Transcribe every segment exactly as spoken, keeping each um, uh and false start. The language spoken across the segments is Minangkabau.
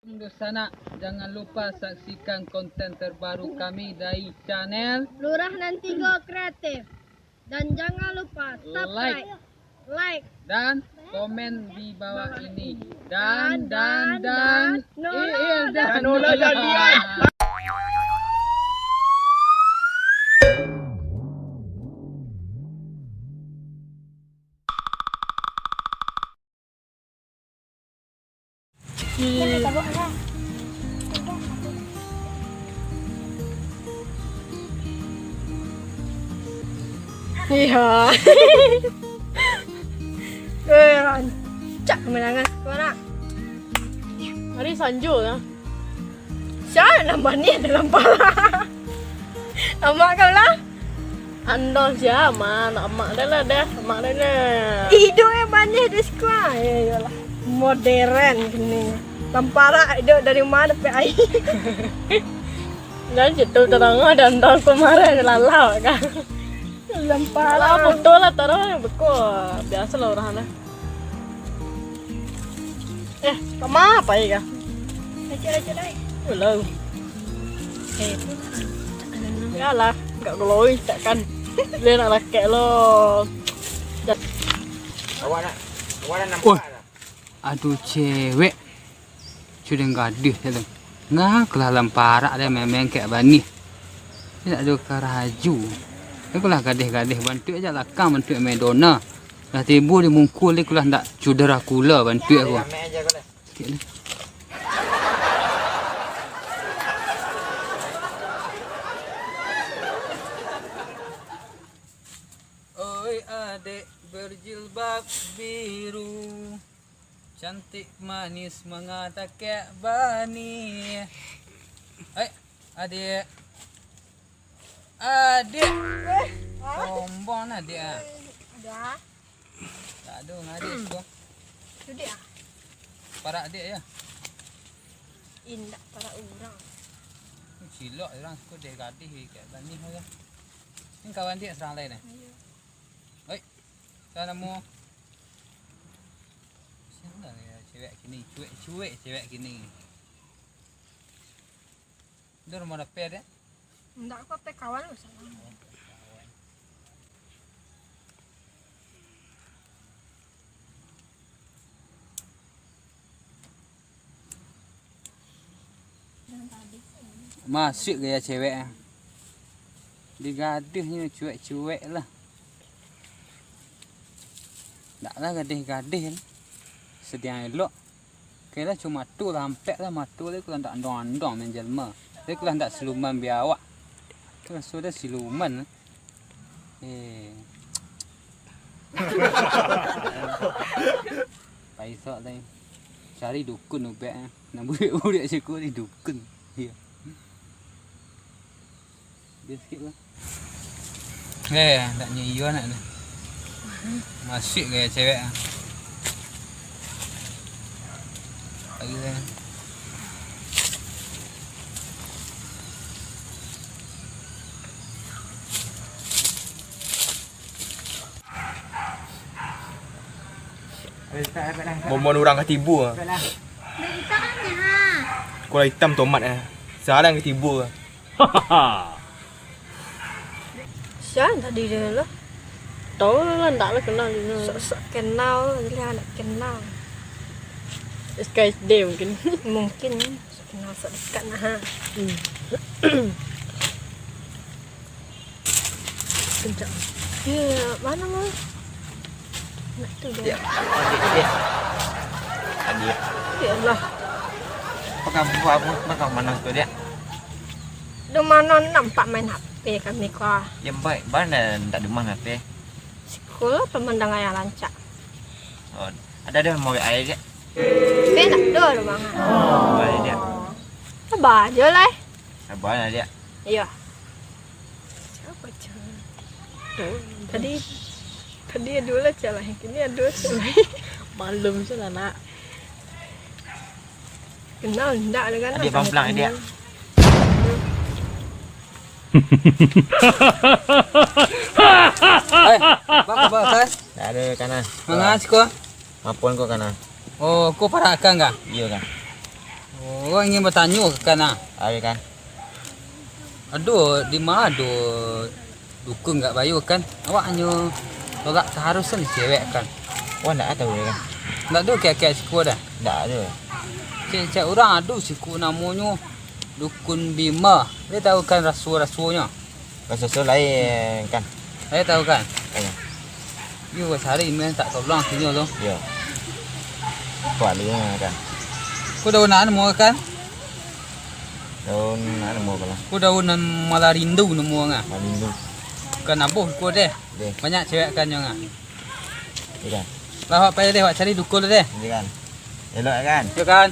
Dunsanak, jangan lupa saksikan konten terbaru kami dari channel Lurah Nan Tigo Kreatif. Dan jangan lupa subscribe, like, dan komen di bawah ini. Dan, dan, dan, Nola, eh, eh, dan Nola jadian. Iyo. Eh, rancak kemenangan sekarang. Hari sanjo lah. Sia nan baniah dalam parak? Amak kau lah. Ando sia, amak, amak dah lah dah, amak dah lah. Iduik eh baniah di siko. Eh, iyolah. Modern kini. Dalam parak iduik dari ma dapek aia? Jan situ tarang dah, ando kemarin lalau kan. Dalam parak. Alah, foto lah tarang beko. Biasalah urang lah. Eh, kama pai ka? Lecek-lecek lai. Ulau. Eh, tu. Yalah, agak glowing cak kan. Dia nak lakek lo. Awak nak, awak nak nampak. Wah. Ado cewek. Sudah gadih cak tu. Nah, kalah dalam parak dia main-main kek baniah. Dia nak ado karaju. Dia kalah gadih-gadih bantuak aja lakang bantuak Madonna. Lah tibo di mungkul ni, kulah ndak cudera kula bantuak aku. Sikit lah. Oi, adek berjilbab biru, cantik manis mangata kek baniah. Oi, adek. Adek. Eh, ah? Sombong adek ah. Ada. Tak ada ngadek ko. Sudik ah? Parak adek ya? Indak parak urang. Cilok urang suko dek gadih kek baniah ya. Ni kawan dek surang lain eh? Iyo. Oi. Sia namo? Sia lah ya, cewek kini, cuek-cuek cewek kini. Dah rumah dapet dek? Indak, ko P kawan lu salah. Masuk gaya cewek ah. Di gadih nyo cuek-cuek lah. Ndak lah gadih-gadih lah. Sadiang elok. Oke lah, cuma tu lah, ampek lah, matu lah, kulah ndak andong-andong main jelma. Tapi kulah ndak siluman biawak. Tu raso dah siluman lah. Eh. Paisok tadi. Cari dukun ubek ah. Nak burik-burik siko di dukun. Iyo. Dia sikit lah. Eh, ndak nyo iyo nak tu. Masuk gaya cewek ah. Lagi lah. Momon urang ka tibo. Kulah itam tomat eh. Salah ka tibo. Sia tadi dia lah. Tahu lah, ndak lah kenal dia. Sok-sok kenal, dia ndak kenal. S K S D mungkin. Mungkin. Sok kenal, sok dekat nah. Hmm. Kencang. Ya, mana mau? Nak tu dia. Ya, adik, adik. Adik. Ya Allah. Apa kamu, apa, apa kamu mana tu, Dek? Di mana nampak main H P kami ko? Ya, baik. Bana ndak di mana H P? Siko lah pemandangan yang rancak. Oh, ada, ada mau air, Dek? Tapi ndak ada, ada banget. Oh, air, Dek. Sabar aja lah. Sabar lah, Dek. Iya. Siapa cewek? Tadi, tadi ada lah cewek lain. Kini ada cewek lain. Maklum je lah, nak. Kenal ndak dengan adik Bang Plang, adik. Eh, bang, apa, Kas? Tak ada, Kana. Manga siko? Mapon ko, Kana. Oh, ko parak akang kah? Iya, Kana. Urang ingin batanyo ka Kan, ah. Ayo, Kan. Ado, di ma ado dukun gak bayo, Kan? Awak hanyo tolak taharusan cewek, Kan. Wah, ndak tahu, Kan. Ndak ado kiak-kiak siko doh? Ndak ado. Cek-cek urang ado siko namonyo Dukun Bima. Lai tahu, Kan, raso-rasonyo? Raso-raso lain, Kan. Lai tahu, Kan? Iyo. Iyo, basari mintak tolong kinyo tu. Iyo. Kualia, Kan. Ko daun nan namonyo, Kan? Daun nan namonyo ko lah? Ko daun nan malarindu namonyo, ah. Malarindu. Kan aboh ko deh. Deh. Banyak cewek, Kan, nyo, ah. Iyo, Kan. Lah, awak pai deh, awak cari dukun deh. Iyo, Kan. Elok, Kan? Iyo, Kan.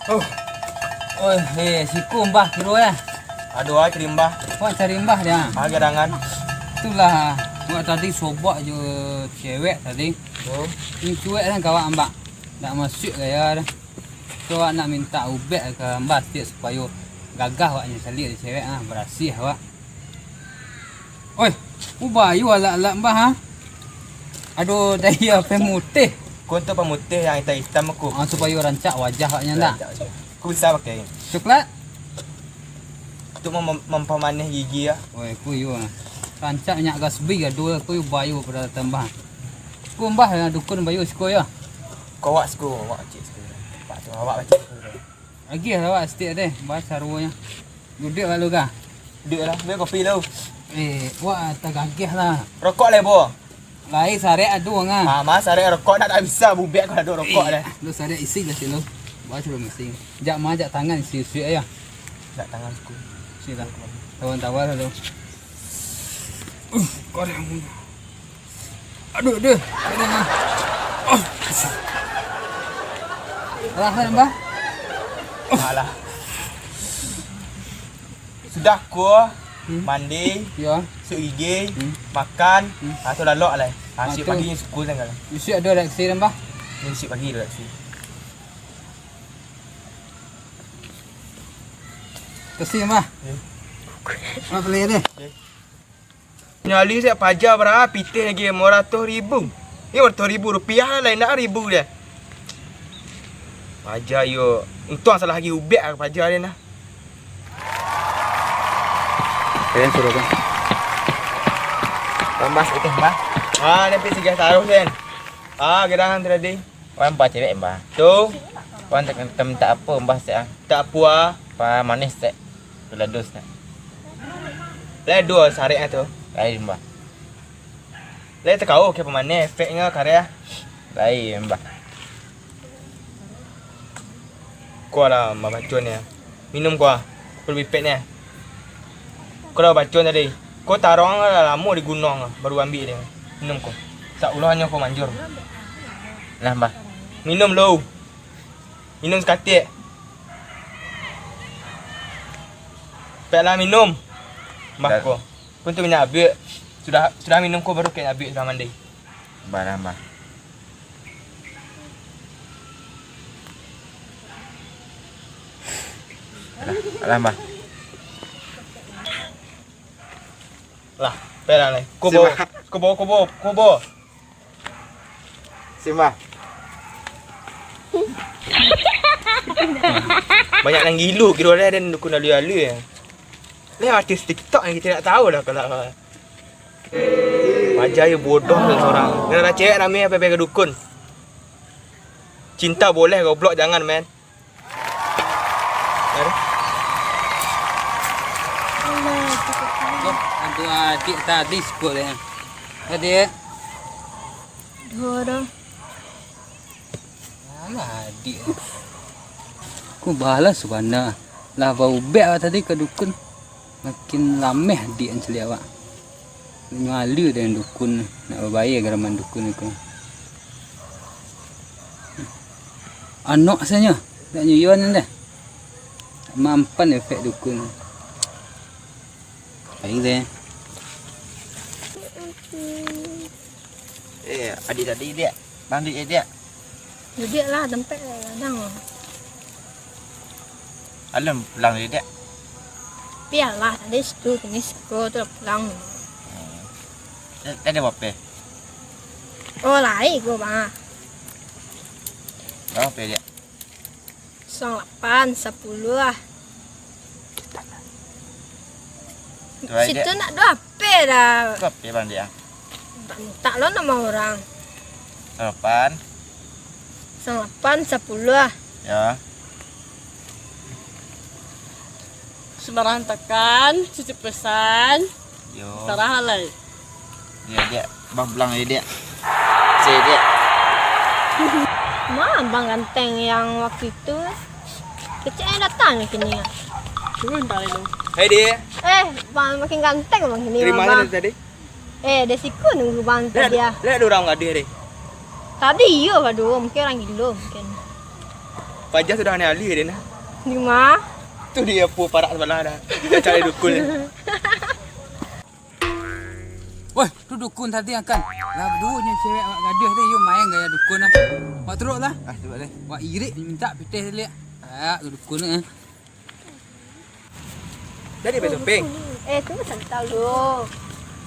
Oh. Oh, eh, siko Mbah kiro, eh. Ado ai cari Mbah. Wak cari Mbah deh. Ah, gadangan. Itulah, wak tadi sobok jo cewek tadi. Oh. Ni cuek kan kawak Mbah. Ndak masuak gaya dah. Tu awak nak mintak ubek ka Mbah sitiak supayo gagah awaknyo caliak di cewek ah, barasiah awak. Oi, ubayo alak-alak Mbah, ha? Ado dai pemutih. Ko tu pemutih yang itam-itam ko. Ah, supayo rancak wajah awaknyo ndak? Rancak wajah. Ko bisa pakai. Coklat? Untuk mem-, mem-, mempamanih gigi, ah. Oi, ko iyo, ah. Rancak minyak gasbi ado, ko iyo bayo pado tambah. Ko Mbah, dukun bayo siko yo. Ko awak siko, awak cik siko. Pak tu, awak cik siko. Agiah lah awak sitiak deh, Mbah, caronyo. Duduak lalu ka? Duduak lah, ambiak kopi lu. Eh, wak tagageh lah. Rokok lai, bo? Lai, sarek ado nga. Ah, mas, sarek rokok nak tak bisa, bubek kalau ado rokok deh. Lu sarek isi lah sih lu. Bawa suruh misi. Jak ma, jak tangan isi suik ayo. Jak tangan suku. Sila. Tawan-tawan lah lu. Uh, kau dah mun. Aduh, aduh. Aduh, ah. Oh. Alah, kan, Mbah? Alah. Sudah ko, hmm, mandi, yo, suik gigi, hmm, makan, hmm, ah, tu lalok lah. Ah, ah, siap tu. Pagi ni sukul tanggal. Bisuak ado reaksi dah, Mbah? Ni siap pagi ado reaksi. Kasih, Mbah. Ya. Mbah beli ni. Ya. Nyali siap paja bara pitih lagi limo ratuih ribu. Ni limo ratuih ribu rupiah lah, lain nak ribu dia. Paja yo, untuang salah lagi ubek ka paja dia nah. Kalian suruh kan? Tambah sedikit, Mbah. Ah, ni pitih tiga taruh, Sen. Ah, gedangan tadi. Wan ba cewek, Mbah. Tu. Wan tak, tak minta apa, Mbah, sek, ah. Tak apa, ah. Pa manih, sek. Pelados, sek. Lai duo sarek, ah, tu. Lai, Mbah. Lai takau ke pamanih efeknyo kareh, ah. Lai, Mbah. Ko lah, Mbah, bacon ni, ah. Minum ko, ah. Ko labiah pek ni, ah. Ko lah bacon tadi. Ko tarong lah lamo di gunuang, baru ambiak dia. Minum ko. Sak ulohnyo ko manjur. Lah, Mbah. Minum lu. Minum sakatik. Pek lah minum. Mbah ko. Ko tu minyak abiak. Sudah, sudah minum ko baru kek abiak sudah mandi. Mbah lah, Mbah. Alah, alah, Mbah. Lah, pek lah ni. Kubo, kubo, kubo, kubo. Simbah. Banyak nan gilo kiro lah, dan dukun alui-alui ya. Ni artis TikTok yang kita tak tahu lah kalau. Paja yo bodoh lah orang. Ngan ada cewek rame apa-apa ke dukun. Cinta boleh, goblok jangan, men. Aduh. Aduh, adik tadi sikut ya. Adik. Dua orang. Alah, adik. Ku balas sabana. Lah baubek awak tadi ka dukun. Makin lameh adik caliak awak. Nyuali dengan dukun, nak babayar garaman dukun tu. Anok sajo, nak nyuyuan dah. Mampan efek dukun. Baik deh. Eh, adik tadi, Diak. Bang, Diak, Diak. Duduak lah, tampek lah, gadang. Alun pulang tadi, Diak? Pialah, tadi situ, kini siko tu lah pulang. Hmm. Tadi, tadi bape? Oh, lai ko, Bang. Bape, Diak? Suang lapan, sapuluah lah. Tu ai, Diak. Situ nak duo HP dah. Duo HP, Bang, Diak. Bantak lo nama urang. Suang lapan. Suang lapan, sapuluah lah. Yo. Sumbarang takan, cucuk pesan. Yo. Sarah lai. Yo, Diak. Bang pulang lai, Diak. Cek, Diak. Ma abang ganteng yang waktu itu? Kecek yang datang ni kini. Turun tak lalu. Hei, Diak. Eh, bang makin ganteng bang kini. Dari ma abang tadi? Eh, dari siku nunggu bang tadi ah. Lihat ada urang gadih tadi. Tadi iyo, aduh, mungkin urang gilo mungkin. Fajar sudah aneh alih dia nah. Di ma? Tu dia pu parak sabalah dah. Nak cari dukun. Woi, tu dukun tadi kan. Lah, duonyo cewek awak gadih tu, iyo main gaya dukun ah. Wak turuk lah. Ah, turuk deh. Wak irik mintak pitih tadi. Ah, tu dukun ah. Jadi, Bang Sopeng. Eh, tu santau lu.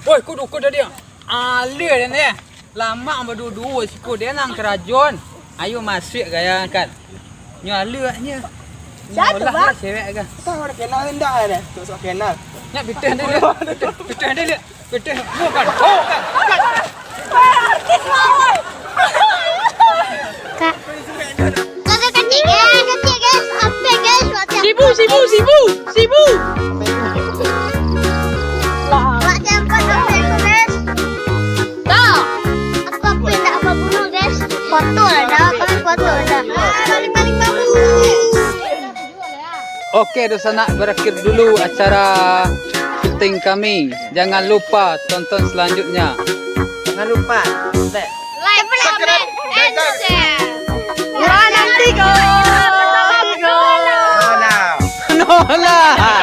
Woi, ko dukun tadi ah. Alih den eh. Lamak baduo-duo siko den nang karajon. Ayo masuak gaya kan. Nyo alih nyo. Siapa, Bang? Cewek kan. Kau ada kenal ndak ada? Tu sok kenal. Nyak pitih dulu. Pitih dulu. Pitih. Bukan. Bukan. Bukan. Artis, Bang. Kak. Kakak kecil, guys, kecil, guys. Apa, guys? Macam sibu, sibu, sibu, sibu. Macam apa, guys? Tak. Apa pun tak apa bunuh, guys. Foto lah dah, kami foto lah dah. Ah, paling-paling bagus. Oke, dosanak, berakhir dulu acara syuting kami. Jangan lupa tonton selanjutnya. Jangan lupa like, comment, and share. Wah, nanti kau. No lah.